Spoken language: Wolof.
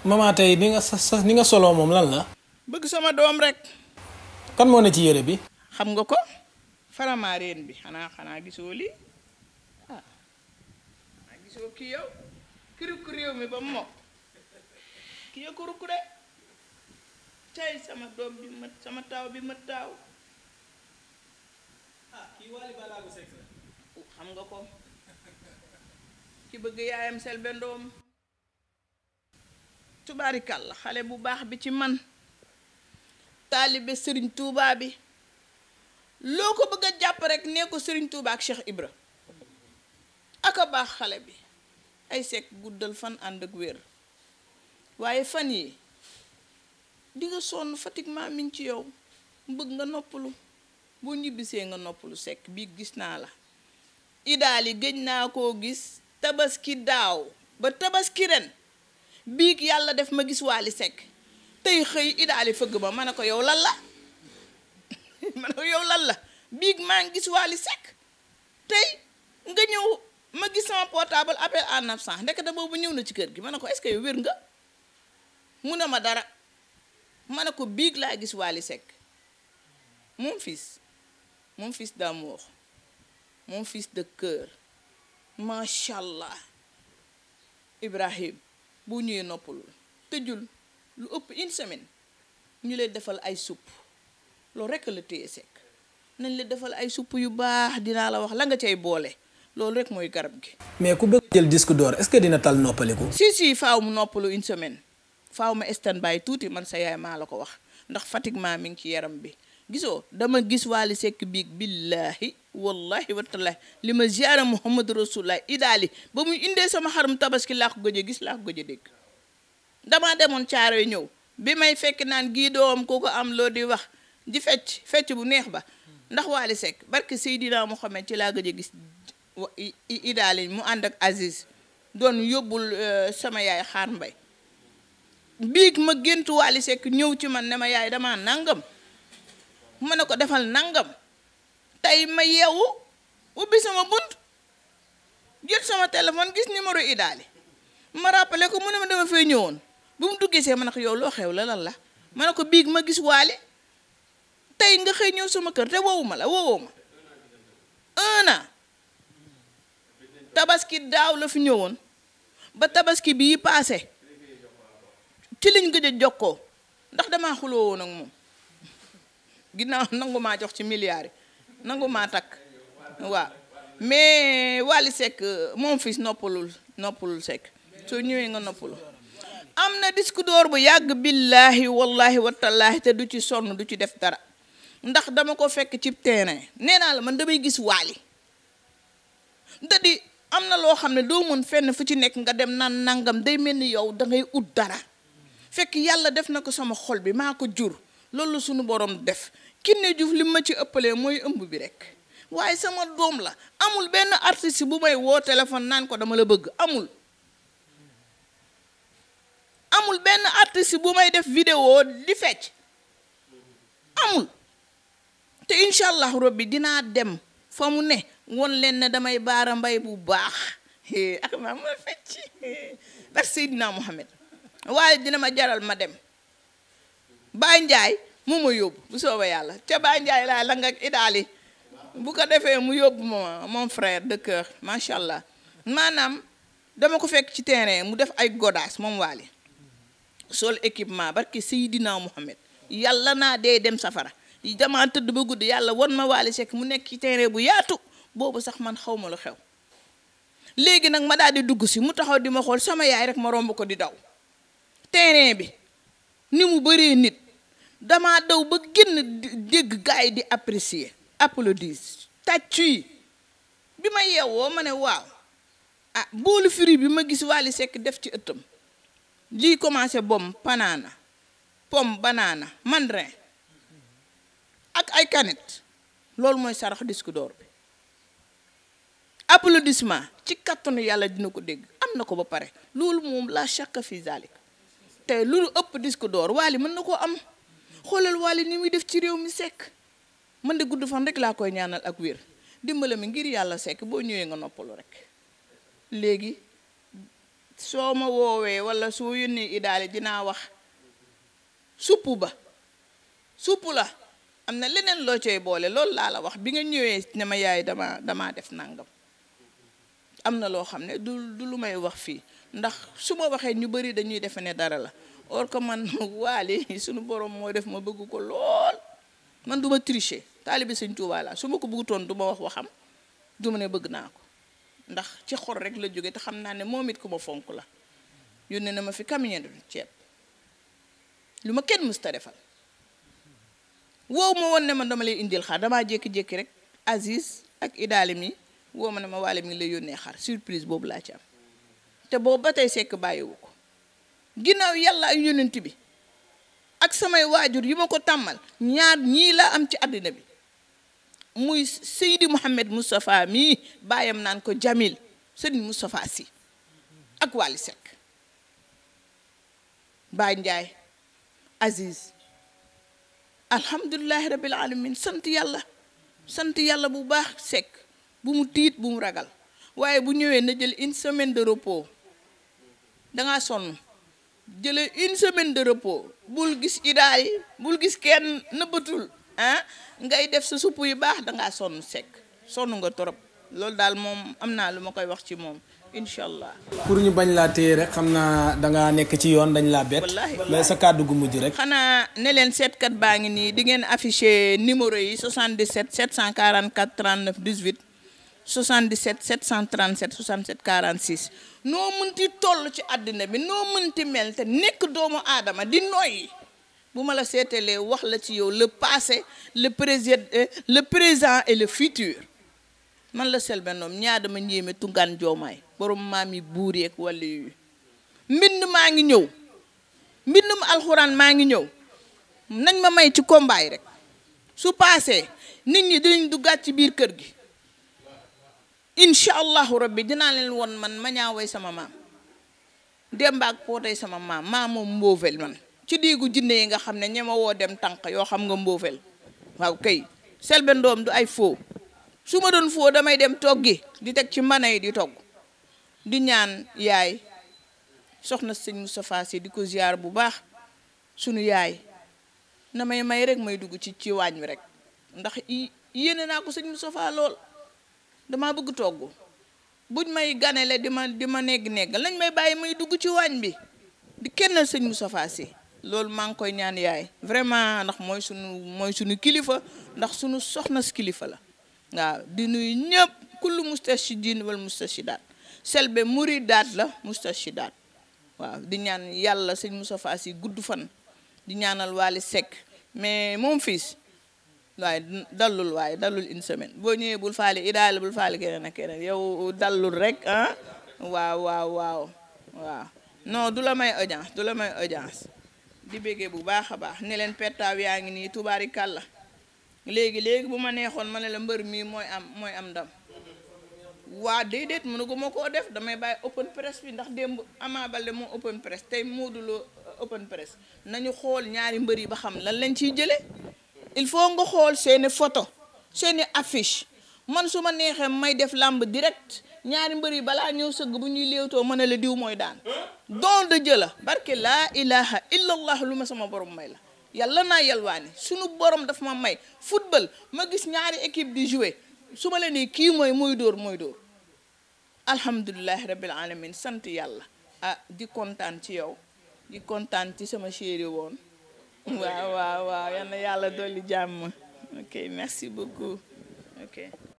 mama tey ni nga solo moom lan la. bëgg sama doom rek. kan moo ne ci yére bi. xam nga ko faramareen bi xanaa gisoo lii ah gisoo kii yow kiruk réew mi ba mu mokk kii ya ko rukk de tey sama doom bi ma sama taaw bi ma taaw kii Wally Ballago Seck la. xam nga ko ki bëgg yaayam Selbe Ndom tubaarikàlla xale bu baax bi ci man taalibe Sëriñ Tuubaa bi loo ko bëgg a jàpp rek nee ko Sëriñ Tuubaa ak Cheikh Ibra ak a baax xale bi ay Seck guddal fan ànd ak wér waaye fan yi di nga sonn fatiguement mi ngi ci yow bëgg nga noppalu boo ñibbisee nga noppalu Seck bii gis naa la idaali gëj naa koo gis tabaski daaw ba tabaski ren biig yàlla def ma gis Wally Seck tey xëy idaali fëgg ma ne ko yow lan la ma ne ko yow lan la biig maa ngi gis Wally Seck tey nga ñëw ma gis sama portable appel en absent ndekete boobu ñëw na ci kër gi ma ne ko est-ce que yow wér nga mu ne ma dara ma ne ko biig laa gis Wally Seck mon fils d'amour mon fils de cœur macha allah Ibrahim bu ñëwee noppalul tëjul lu ëpp une semaine ñu lay defal ay supp loolu rekk la téye Seck nañ la defal ay supp yu baax dinaa la wax la nga cay boole loolu rek mooy garab gi. mais ku bëgg jël disque d'or est-ce que dina tal noppaliku. si faaw mu noppalu une semaine faaw ma stand by tuuti man sa yaay maa la ko wax ndax fatiguement mi ngi ci yaram bi gisoo dama gis Wally Seck biig billaahi wallahi watalahi li ma ziyaara Muhammadu Rasulullah idaali ba muy indee sama xarum tabaski laa ko gëj a gis laa ko gëj a dégg damaa demoon caaro yi ñëw bi may fekk naan gii doom ku ko am loo di wax di fecc bu neex ba ndax Wally Seck barke Seydina Muhammad ci laa gëj a gis idaali mu ànd ak Aziz doon yóbbul sama yaay xaar mbay biig ma géntu Wally Seck ñëw ci man ne ma yaay dama nangam ma ne ko defal nangam tey ma yeewu ubbi sama bunt jël sama téléphone gis numéro idaali ma rappelé ko mu ne ma dama fay ñëwoon bu mu duggee see ma ne ko yow loo xew la lan la ma ne ko biig ma gis Wally tey nga xëy ñëw sama kër te woowoo ma 1 an tabaski daaw la fi ñëwoon ba tabaski bii paase ci liñ gëj a jokkoo ndax damaa xuloo woon ak moom ginnaaw nangu maa jox ci milliards yi nangu maa takk waaw mais Wally Seck mon fils noppalul Seck soo ñëwee nga noppalu am na disque d'or bu yàgg billaahi wallahi watallaahi te du ci sonn du ci def dara ndax dama ko fekk ci terrain nee naa la man damay gis Wally da di am na loo xam ne doo mën fenn fu ci nekk nga dem naan nangam day mel ni yow dangay ut dara fekk yàlla def na ko sama xol bi maa ko jur loolu suñu borom def Kiné Diouf li ma ci ëppalee mooy ëmb bi rek waaye sama doom la amul benn artiste bu may woo téléphone naan ko dama la bëgg amul benn artiste bu may def vidéo di fecc amul te incha allahu rabbi dinaa dem fa mu ne won leen ne damay baara mbay bu baax ak ma fecc ndax Seydina Muhammad waaye dina ma jaral ma dem Baye Ndiaye mu ma yóbbu bu soobee yàlla ca Baye Ndiaye laa la nga idaali bu ko defee mu yóbbu ma mon frère de cœur macha allah maanaam dama ko fekk ci terrain mu def ay godaas moom Wally sol équipement barki Seydina Muhammad yàlla naa dee dem safara dama tëdd ba guddi yàlla won ma Wally Seck mu nekk ci terrain bu yaatu boobu sax man xaw ma lu xew léegi nag ma daal di dugg si mu taxaw di ma xool sama yaay rek ma romb ko di daw terrain bi ni mu bëree nit dama daw ba génn dégg gars yi di apprécier applaudir tàccu yi bi ma yeewoo ma ne waaw boolu firi bi ma gis Wally Seck def ci ëttam lii commencé bom panaana pomme banana mandarin ak ay canette loolu mooy sarax disque d'or bi applaudissement ci kattanu yàlla dina ko dégg am na ko ba pare loolu moom la shakka fi zalik te lu ëpp disque d'or Wally mën na koo am xoolal Wally ni muy def ci réew mi Seck man de gudd fan rek laa koy ñaanal ak wér dimbale mi ngir yàlla Seck boo ñëwee nga noppalu rek léegi soo ma woowee wala soo yónnee idaale dinaa wax suppu ba suppu la am na leneen loo cay boole loolu laa la wax bi nga ñëwee ne ma yaay damaa def nangam am na loo xam ne du lu may wax fii ndax su ma waxee ñu bari dañuy defe ne dara la or que man Wally suñu borom moo def ma bëgg ko lool man du ma tricher taalibe Sëñ Tuubaa la su ma ko bëggutoon du ma wax waxam du ma ne bëgg naa ko ndax ci xol rek la jóge te xam naa ne moom it ku ma fonk la yónnee na ma fi camion ceeb lu ma kenn mësta defal woow ma woon ne man dama lay indil xar damaa jékki-jékki rek Aziz ak idaali mi woo ma ne ma Wally mi ngi lay yónnee xar surprise boobu laa ci am te boobu ba tey Seck bàyyiwu ko ginnaaw yàlla ak yonent bi ak samay waajur yi ma ko tàmmal ñaar ñii laa am ci àddina bi muy Seydi Mouhamed Moustapha mii baayam naan ko Jamil Sëriñ Moustapha Sy ak Wally Seck Baay Njaay Aziz alhamdulillahi rabbil alamin sant yàlla bu baax Seck bu mu tiit bu mu ragal waaye bu ñëwee na jël une semaine de repos dangaa sonn jële une semaine de repos bul gis idaay bul gis kenn nëbbatul ngay def sa supp yu baax dangaa sonn Seck sonn nga torop loolu daal moom am naa lu ma koy wax ci moom incha allah. pour ñu bañ laa téye rek xam naa dangaa nekk ci yoon dañ laa bett. mais sa kàddu gu mujj rek. xanaa ne leen seetkat baa ngi nii di ngeen affiché numéro yi 77 744 39 18 77 737 67 46 noo mënti toll ci àddina bi noo mënti mel te nekk doomu aadama di noyyi bu ma la seetalee wax la ci yow le passé le présent et le futur man la Selbe Ndom ñaadama njéeme tungaan joomaay borom maam yi buur yeeg wàllu yu mbind maa ngi ñëw mbindum alxuraan maa ngi ñëw nañ ma may ci kombaay rek su paasee nit ñi dinañ duggaat ci biir kër gi incha allahu rabbi dinaa leen won man ma ñaaway sama maam dembaak pootay sama maam moom mbóofel man ci diigu jinne yi nga xam ne ñema woo dem tànk yoo xam nga mbóofel waaw kay Selbe Ndom du ay foo su ma doon foo damay dem toggi di teg ci mbana yi di togg di ñaan yaay soxna sëñ Moustapha Sy di ko ziar bu baax sunu yaay na may rek may dugg ci waañ wi rek ndax yéene naa ko sëñ Moustapha lool dama bëgg togg buñ may ganele di ma negg lañ may bàyyi may dugg ci waañ bi di kennal sëñ Moustapha Sy loolu maa ngi koy ñaan yaay vraiment ndax mooy sunu kilifa ndax sunu soxna si kilifa la waaw di nuyu ñëpp kullu mustarshidin wal mustarshidaat Selbe muridaat la mustarshidaat waaw di ñaan yàlla sëñ Moustapha Sy gudd fan di ñaanal Wally Seck mais moom fils waaye dalul une semaine boo ñëwee bul faale idaale bul faale keneen ak keneen yow dallul rek waaw non du la may audience di béggee bu baax a baax ne leen pettaaw yaa ngi nii tubaarikàlla léegi bu ma neexoon ma ne la mbër mii mooy am ndam waa déedéet mënu ko ma koo def damay bàyyi open press bi ndax démb Ama Baldé moo open press tey Modou Lo open press nañu xool ñaari mbër yi ba xam lan lañ ciy jële il faut nga xool seeni photo seeni affiche man su ma neexee may def làmb direct ñaari mbër yi balaa ñëw sëgg bu ñuy léewtoo mën a la diw mooy daan don de Dieu la barke laa ilaha illallah lu ma sama borom may la yàlla naa yalwaani sunu borom daf ma may football ma gis ñaari équipe di jouer su ma la nii kii mooy dóor alhamdulillahi rabbil alamin sant yàlla di kontaan ci yow di kontaan ci sama chéri woon waaw yal na yàlla dolli jàmm ok merci beaucoup ok